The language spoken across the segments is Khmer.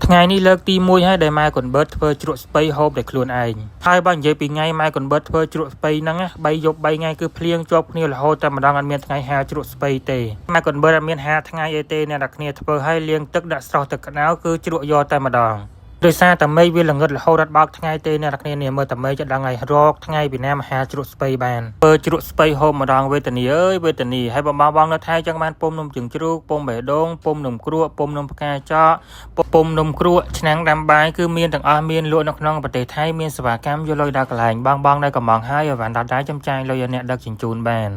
ថ្ងៃនេះលើកទី1ហើយដែលម៉ែកូនបឺតធ្វើជ្រក់ស្ពៃហូបដោយខ្លួនឯងហើយបើនិយាយពីថ្ងៃម៉ែកូនបឺតធ្វើជ្រក់ស្ពៃហ្នឹងណា3យប់3ថ្ងៃគឺភ្លៀងជាប់គ្នារហូតតែម្ដងអត់មានថ្ងៃហាលជ្រក់ស្ពៃទេម៉ែកូនបឺតអត់មានហាលថ្ងៃអីទេអ្នកនរគ្នាធ្វើឲ្យលាងទឹកដាក់ស្រោះទឹកក្តៅគឺជ្រក់យកតែម្ដងដោយសារតែមេឃវាល្ងឹតរហូតអត់បើកថ្ងៃទេអ្នកនរគ្នានេះមើលតែមេឃចដឹងហើយរកថ្ងៃពីណាមហាជ្រក់ស្ពៃបានធ្វើជ្រក់ស្ពៃហូបម្ដងវេទនាអើយវេទនាហើយបងបងនៅថៃចង់បានពុំនំជើងជ្រូកពុំបេះដូងពុំនំគ្រក់ពុំនំផ្កាចក ពុំនំគ្រក់ឆ្នាំងដាំបាយគឺមានទាំងអស់មានលក់នៅក្នុងប្រទេសថៃមានសេវាកម្មយកលុយដល់កន្លែងបងបងដែលកំងហើយឲ្យបានដល់ដែរចាំចាយលុយឲ្យអ្នកដឹកជញ្ជូនបាន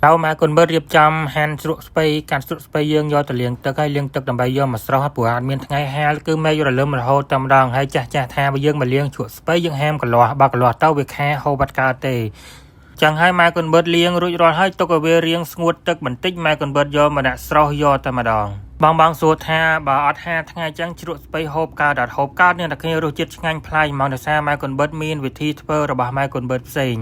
ហើយម៉ែគុណមើលរៀបចំហាន់ជ្រក់ស្ពៃកាត់ជ្រក់ស្ពៃយើងយកទៅលាងទឹកហើយលាងទឹកដើម្បីយកមកស្រោះព្រោះអត់មានថ្ងៃហាលគឺមេឃរលឹមរហូតតែម្ដងហើយចាស់ចាស់ថាបើយើងមកលាងជ្រក់ស្ពៃយើងហាមកលាស់បើកលាស់ទៅវាខាហូបអត់កើតទេចឹងហើយម៉ែគុណបឺតលាងរួចរាល់ហើយទុកឲ្យវារៀងស្ងួតទឹកបន្តិចម៉ែគុណបឺតយកមកដាក់ស្រោះយកតែម្ដងបងបងសួរថាបើអត់ហាថ្ងៃចឹងជ្រក់ស្ពៃហូបកើតអត់ហូបកើតអ្នកទាំងគ្នារសជាតិឆ្ងាញ់ប្លែកហ្មងដោយសារម៉ែគុណបឺតមានវិធីធ្វើរបស់ម៉ែគុណបឺតផ្សេង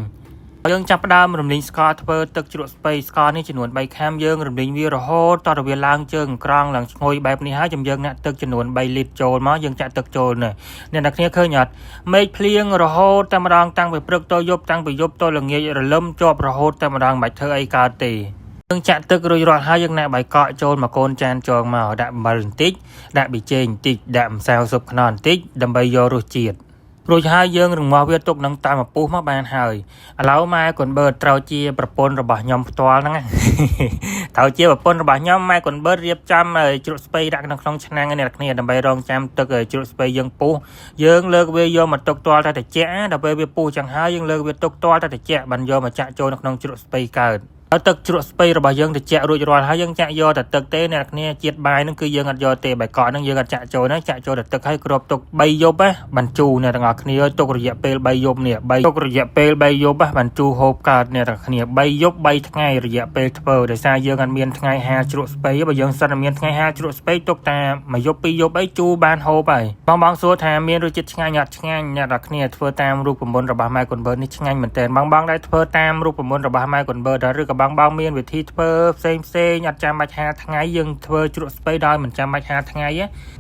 យើងចាប់ផ្ដើមរំលីងស្ករធ្វើទឹកជ្រក់ស្ពៃស្ករនេះចំនួន3ខាំយើងរំលីងវារហូតតទៅវាឡើងជើងក្រងឡើងឈ្ងុយបែបនេះហើយចាំយើងដាក់ទឹកចំនួន3លីត្រចូលមកយើងចាក់ទឹកចូលនេះអ្នកទាំងគ្នាឃើញអត់មេឃភ្លៀងរហូតតែម្ដងតាំងពីព្រឹកទៅយប់តាំងពីយប់ទៅល្ងាចរលឹមជាប់រហូតតែម្ដងមិនបាច់ធ្វើអីកើតទេយើងចាក់ទឹករួចរាល់ហើយយើងដាក់បាយកកចូលមកកូនចានចងមកដាក់អំបិលបន្តិចដាក់ប៊ីចេងបន្តិចដាក់ម្សៅស៊ុបខ្នុរបន្តិចដើម្បីយករសជាតិរួចហើយយើងរងាស់វាទុកនឹងតាមឪពុះមកបានហើយឥឡូវម៉ែកូនបឺតត្រូវជាប្រពន្ធរបស់ខ្ញុំផ្ទាល់ហ្នឹងណា ត្រូវជាប្រពន្ធរបស់ខ្ញុំម៉ែកូនបឺតរៀបចំជ្រក់ស្ពៃដាក់ក្នុងឆ្នាំងអ្នកគ្នាដើម្បីរងចាំទឹកជ្រក់ស្ពៃយើងពុះយើងលើកវាយកមកទុកទាល់តែតិចដល់ពេលវាពុះចឹងហើយយើងលើកវាទុកទាល់តែតិចបានយកមកចាក់ចូលនៅក្នុងជ្រក់ស្ពៃកើតហើយទឹកជ្រក់ស្ពៃរបស់យើងត្រជាក់រួចរាល់ហើយយើងចាក់យកតែទឹកទេអ្នកគ្នាជាតិបាយហ្នឹងគឺយើងអត់យកទេបាយកកហ្នឹងយើងអត់ចាក់ចូលណាចាក់ចូលតែទឹកហើយគ្របទុក3យប់ណាបានជូរអ្នកទាំងអស់គ្នាទុករយៈពេល3យប់នេះ3ទុករយៈពេល3យប់ណាបានជូរហូបកើតអ្នកទាំងគ្នា3យប់3ថ្ងៃរយៈពេលធ្វើដោយសារយើងអត់មានថ្ងៃហាជ្រក់ស្ពៃបើយើងសិនតែមានថ្ងៃហាជ្រក់ស្ពៃទុកតែមួយយប់ពីរយប់អីជូរបានហូបហើយបងបងសួរថាមានរសជាតិឆ្ងាញ់អត់ឆ្ងាញ់អ្នកទាំងគ្នាធ្វើតាមរូបមន្តរបស់ម៉ែកុនបើនេះឆ្ងាញ់មែនតើបងបងដែលធ្វើតាមរូបមន្តរបស់ម៉ែកុនបើដល់ឬក៏បងបងមានវិធីធ្វើផ្សេងផ្សេងអត់ចាំបាច់ហាថ្ងៃយើងធ្វើជ្រក់ស្ពៃដោយមិនចាំបាច់ហាថ្ងៃ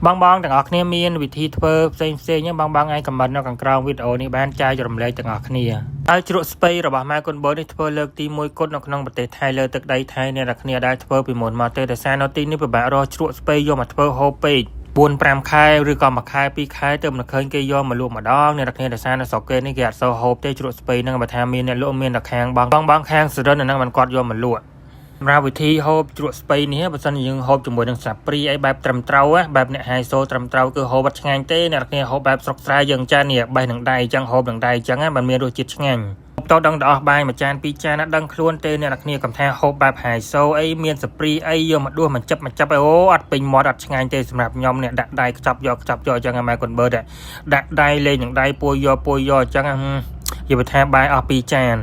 បងបងទាំងអស់គ្នាមានវិធីធ្វើផ្សេងផ្សេងបងបងអាច comment នៅខាងក្រោមវីដេអូនេះបានចែករំលែកទាំងអស់គ្នាហើយជ្រក់ស្ពៃរបស់ម៉ែកុនបើនេះធ្វើលើកទី1គត់នៅក្នុងប្រទេសថៃលើទឹកដីថៃអ្នកទាំងគ្នាដែលធ្វើពីមុនមកទេដោយសារនៅទីនេះពិបាករកជ្រក់ស្ពៃយកមកធ្វើហូបពេក4 5ខែឬក៏មួយខែ2ខែទៅមិនឃើញគេយកមកលក់ម្ដងអ្នកនរគ្នាដោយសារនៅស្រុកគេនេះគេអត់សូវហូបទេជ្រក់ស្ពៃហ្នឹងបើថាមានអ្នកលក់មានតែខាងបងបងបងខាងសុរិនអាហ្នឹងមិនគាត់យកមកលក់សម្រាប់វិធីហូបជ្រក់ស្ពៃនេះបើសិនជាយើងហូបជាមួយនឹងស្លាបព្រាអីបែបត្រឹមត្រូវបែបអ្នកហៃសូត្រឹមត្រូវគឺហូបអត់ឆ្ងាញ់ទេអ្នកនរគ្នាហូបបែបស្រុកស្រែយើងចាននេះបេះនឹងដៃអញ្ចឹងហូបនឹងដៃអញ្ចឹងมันមានរសជាតិឆ្ងាញ់តដឹងទៅអស់បាយមួយចានពីរចានណាដឹងខ្លួនទេអ្នកនរគ្នាកំថាហូបបែបហៃសូអីមានសព្រីអីយកមកដួសមកចាប់មកចាប់អីអូអត់ពេញមាត់អត់ឆ្ងាញ់ទេសម្រាប់ខ្ញុំនេះដាក់ដៃខ្ចប់យកខ្ចប់យកអញ្ចឹងម៉ែកូនបើដាក់ដៃលេងនឹងដៃពួយយកពួយយកអញ្ចឹងនិយាយថាបាយអស់ពីរចាន។